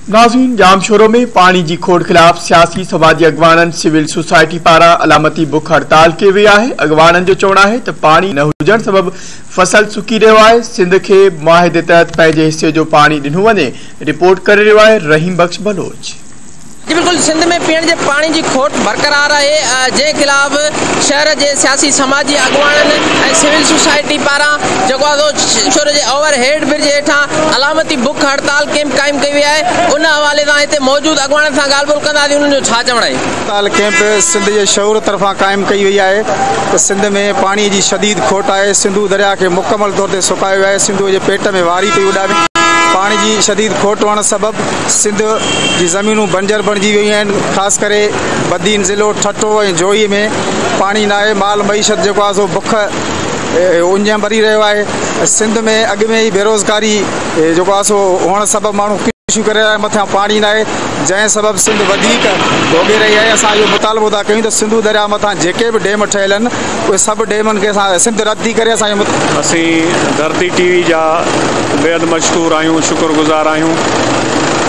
नाज़रीन, जामशोरो में पाणी जी खोट ख़िलाफ़ सियासी समाजी अॻवाणनि सिविल सोसाइटी पारां अलामती बुख हड़ताल कई वई आहे। अॻवाणनि जो चवणु आहे त पाणी न हुजण सबबु फसल सुकी रहियो आहे। सिंध खे मुआहिदे तहत पंहिंजे हिसे जो पाणी ॾिनो वञे। रिपोर्ट करे रहियो आहे रहीम बख़्श बलोच। जी बिल्कुल, सिंध में पीअण जे पाणी जी खोट बरक़रार आहे, जंहिं ख़िलाफ़ शहर जे सियासी समाजी अॻवाणनि ऐं सिविल सोसाइटी पारां जेको आहे सो जे ओवर हेड ब्रिज हेठां अलामती बुख हड़ताल कैंप क़ाइमु कई वई आहे। उन हवाले सां हिते मौजूदु अॻवाणनि सां ॻाल्हि ॿोल कंदासीं, उन्हनि जो छा चवणु आहे। हड़ताल कैंप सिंध जे शऊर तरफ़ां क़ाइमु कई वई आहे त सिंध में पाणीअ जी शदीद खोट आहे। सिंधू दरिया खे मुकमल तौर ते सुकायो वियो आहे। सिंधूअ जे पेट में वारी पई उॾामे। पाणी जी शदीद खोट हुअण सबबु सिंध जी ज़मीनूं बंजर बणिजी वियूं आहिनि। ख़ासि करे बदीन ज़िलो ठट्टो ऐं जोई में पाणी न आहे। माल मईशत जेको आहे सो बुख उञ मरी रहियो आहे। सिंध में अॻु में ई बेरोज़गारी जेको आहे सो हुअण सबबु माण्हू खुदकुशी करे रहिया, मथां पाणी न आहे, जंहिं सबबु सिंध वधीक भोॻे रही आहे। असां इहो मुतालबो था कयूं त सिंधू दरिया मथां जेके बि डैम ठहियल आहिनि उहे सभु डैमनि खे असां सिंध रद्द थी करे। असीं धरती टीवी जा बेहद मशहूर आहियूं, शुक्रगुज़ार आहियूं,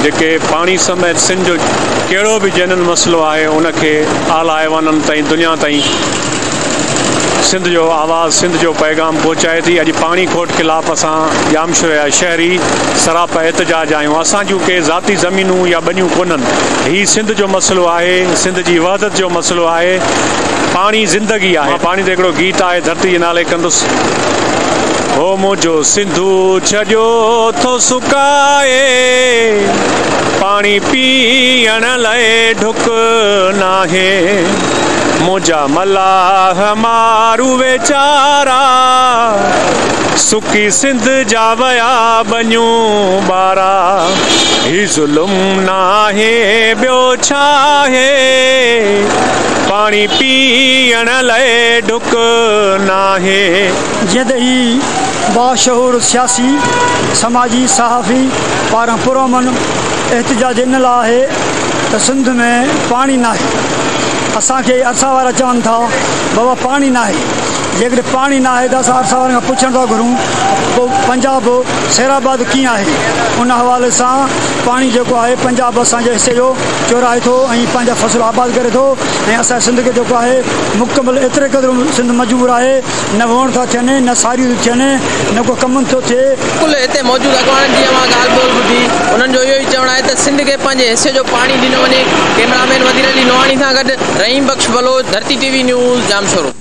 जेके पाणी समेत सिंध जो कहिड़ो बि जेनन मसइलो आहे उनखे आला ऐवाननि ताईं, दुनिया ताईं सिंध जो आवाज़, सिंध जो पैगाम पहुचाए थी। अॼु पाणी खोट ख़िलाफ़ असां जामशोरो जा शहरी सरापा एहतजाज आहियूं। असांजूं के ज़ाती ज़मीनूं या ॿनियूं कोन्हनि, हीउ सिंध जो मसइलो आहे, सिंध जी वहदत जो मसइलो आहे। पाणी ज़िंदगी आहे। पाणी ते हिकिड़ो गीत आहे, धरती जे नाले कंदुसि। हो मुंहिंजो सिंधू छॾियो थो सुकाए, पाणी पीअण लाइ ढुक नाहे, मुंहिंजा मलाह मारू वीचारा, सुकी सिंध जा वया ॿनियूं ॿारा, ही ज़ुल्म नाहे ॿियो छाहे, पाणी पीअण लाइ ढुक नाहे। जीअं त ही बाशऊर सियासी समाजी सहाफ़ी पारां पुरअमन एहतजाज इन लाइ आहे त सिंध में पाणी न आहे। असांखे अरसा वारा चवनि था बाबा पाणी न आहे। जेकॾहिं पाणी न आहे त असां अरसा वारनि खां पुछणु था घुरूं पोइ पंजाब सैराबाद कीअं आहे। उन हवाले सां पाणी जेको आहे पंजाब असांजे हिसे जो चोराए थो ऐं पंहिंजा फसल आबाद करे थो ऐं असांजे सिंध खे जेको आहे मुकमल एतिरे क़दुरु सिंध मजबूर आहे, न वण था थियनि, न सारियूं थियनि, न को कमु थो थिए। बिल्कुलु हिते मौजूदु अॻवाणनि जी अवां ॻाल्हि ॿोल ॿुधी, उन्हनि जो इहो ई चवणु आहे त सिंध खे पंहिंजे हिसे जो पाणी ॾिनो वञे। कैमरामैन वज़ीर अली नोहाणी सां गॾु रहीम बख़्श बलोच, धरती टीवी न्यूज़, जामशोरो।